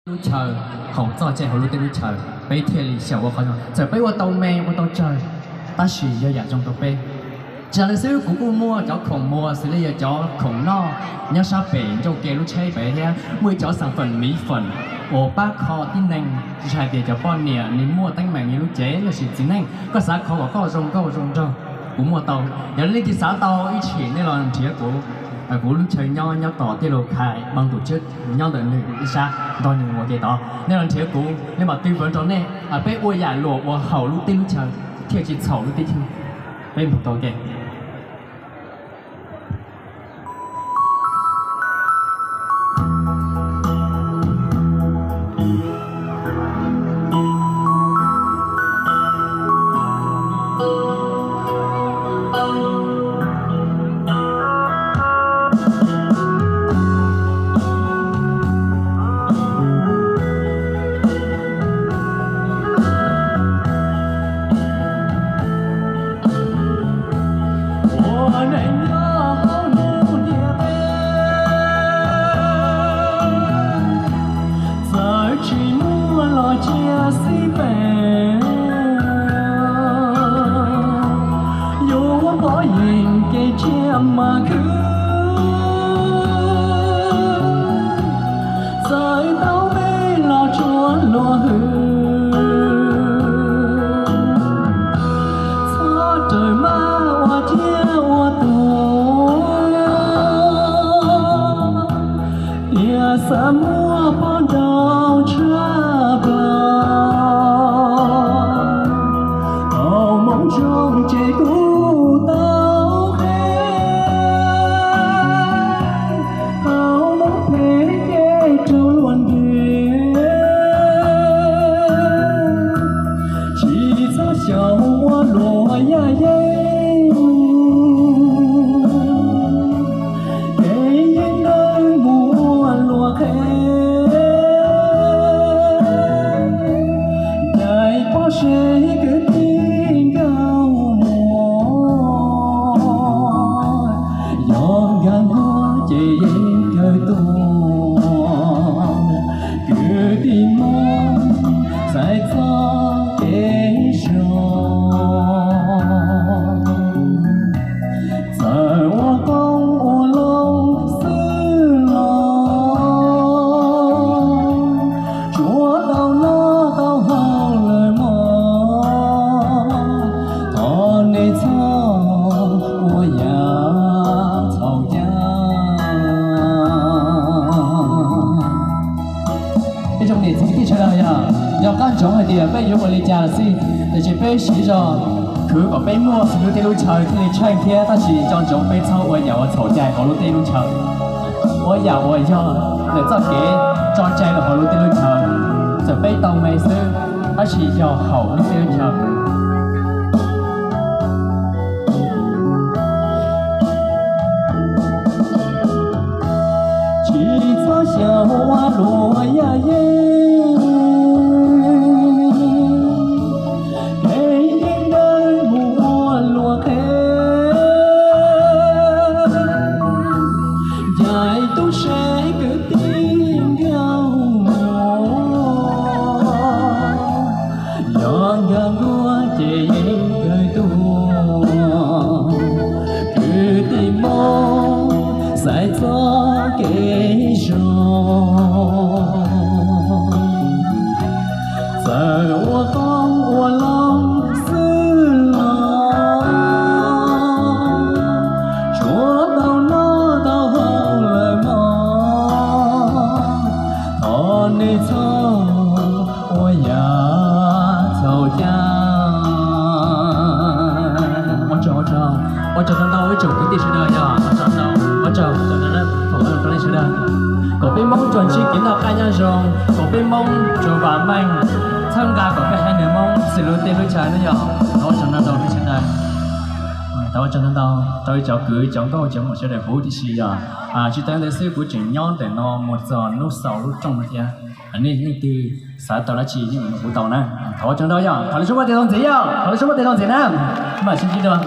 lub chaw, haus txoj cai hauv lub teb lub chaw, peb thiaj li xyaum ua qhov zoo. Txawm peb ua tau me ua tau tsawg, tab sis yog yam zoo rau peb. Tsis tas li xwb, kuv kuj muaj cov khoom muag xws li yog cov khoom noj nyob sab pem ncauj ke lub tsheb pem thiab muaj ib cov xas feem miv feem uas pab kho tib neeg, tsis hais tias cov poj niam nws muaj teeb meem li lub cev los sis txiv neej, koj xav kho kom koj zoo nkauj zoo nraug, kuv muaj tau. Yog leej twg xav tau ib tshim nej los nrhiav kuv, kuv lub chaw nyob nyob tom tij laug Khais Npoo Tus Tswb, nyob ntawm nws ib sab, nrog nws mus ua ke tod. Nej los nrhiav kuv, nej mam twv vawv rau nej, peb ua yam luam ua haum lub teb lub chaw thiaj tsis txhaum lub teb chaws. Peb mus tau ke. Ua neej nyob hauv lub ntiaj teb, txawm tsis muaj los cia xib peem, yuav pov yeem kev tsiaj mas khwv. Txawm tau me los tsuav luag hwm, txhob raws mab ua ciaj ua tuag, tias xav muaj poj nraug tshaj plaws. Thaum Hmoob zoo ces kuj tau qheb, thaum Hmoob phem ces raug luag nrhiav. Tsis txhob xyaum ua luam yaj yeeb, kev yeeb ntawd mus ua luam qhev. Ncaim pob seb kwv tij nkauj muam, yog nkag nkuaj ces yeej kawg tuag. Kwv tij Hmoob, xaiv txoj kev zoo, txawm ua qoob ua loo xwb los, tsuav tau noj tau haus lawm mog, thov nej txhob ua yam txhaum cai. Ib tsoom niam txiv kwv tij sawv daws, yog, yog qab ntsoov hais tias peb yuav ua li cas los xij, tiam sis peb siv zog khwv kom peb muaj xws lub teb lub chaw thiaj li tsheej thiab, tab sis nco ntsoov peb txhob ua yam uas txhaum cai hauv lub teb lub chaw, ua yam uas yog lawm txoj kev tso cai los hauv lub teb lub chaw. Txawm peb tau me xwb, tab sis yog haum lub teb lub chaw. Tsis txhob xyaum ua luam yaj yeeb, kev yeeb ntawd mus ua luam qhev. Ncaim tub se kwv tij nkauj muam, yog nkag nkuaj ces yeej kawg tuag. Kwv tij Hmoob, xaiv txoj kev zoo, txawm ua qoob ua loo xwb los, tsuav tau noj tau haus lawm mog, thov nej txhob ua yam txhaum cai. Ua tsaug, ua tsaug, ua tsaug ntau ntau ib tsoom kwv tij sawv daws, yog ua tsaug ntau, ua tsaug ntau ntau rau nej sawv daws, kom peb Hmoob tsuas ntsib kev noj qab nyob zoo, kom peb Hmoob tsuas vam meej txhawb nqa kom peb haiv neeg Hmoob xws lub teb lub chaw no yog. Thov ua tsaug ntau ntau nej sawv daws. Thov ua tsaug ntau ntau rau ib cov kwv cov nkauj cov muam sawv daws huv tib si yog. Tsis tas ntawd xwb, kuv tseem nyob ntawm no mus txog hnub xaus lub rooj no thiab. Nej leej twg xav tau dab tsi yeej mus nug kuv tau na. Thov ua tsaug ntau yog, thov lub suab muab tes tau ntxiv yog, thov lub suab muab tes tau ntxiv na. Mam sib ntsib dua.